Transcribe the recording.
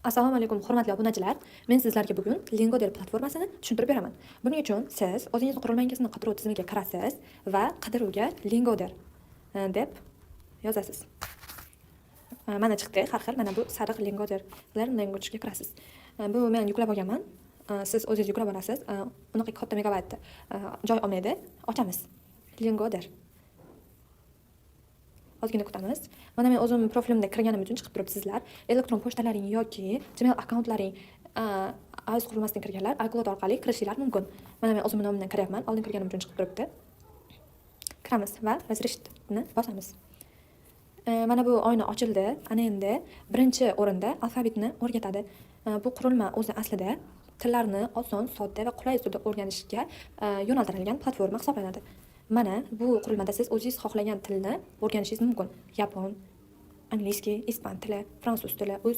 Assalomu alaykum, hurmatli obunachilar. Men sizlarga bugun Lingoder platformasini tushuntirib beraman. Buning uchun siz o'zingizni qurilmangizni qidiruv tizimiga kirasiz va qidiruvga Lingoder deb yozasiz. Mana chiqdi har xil, mana bu sariq Lingoder Learn Language'ga kirasiz. Bu men yuklab olganman. Siz o'zingiz yuklab olasiz. Unaqa katta megabayt joy olmaydi. Ochamiz. Lingoder. Ozgina kutamiz. Mana men o'zim profilimda kirganim uchun chiqib turibdi. Sizlar elektron pochtalaring yoki Gmail akkauntlaring iOS qurilmasidan kirganlar iCloud orqali kirishinglar mumkin. Mana men o'zimni nomimdan kiryapman. Oldin kirganim uchun chiqib turibdi. Kiramiz va "Разрешить" ni bosamiz. Mana bu oyna ochildi. Ana endi birinchi o'rinda alfabetni o'rgatadi. Bu qurilma o'zi aslida tillarni oson, sodda va qulay usulda o'rganishga yo'naltirilgan platforma hisoblanadi. Mana bu qurilmada siz o'zingiz xohlagan tilni o'rganishingiz mumkin. Yapon, английский, ispan tili, fransuz tili, o'z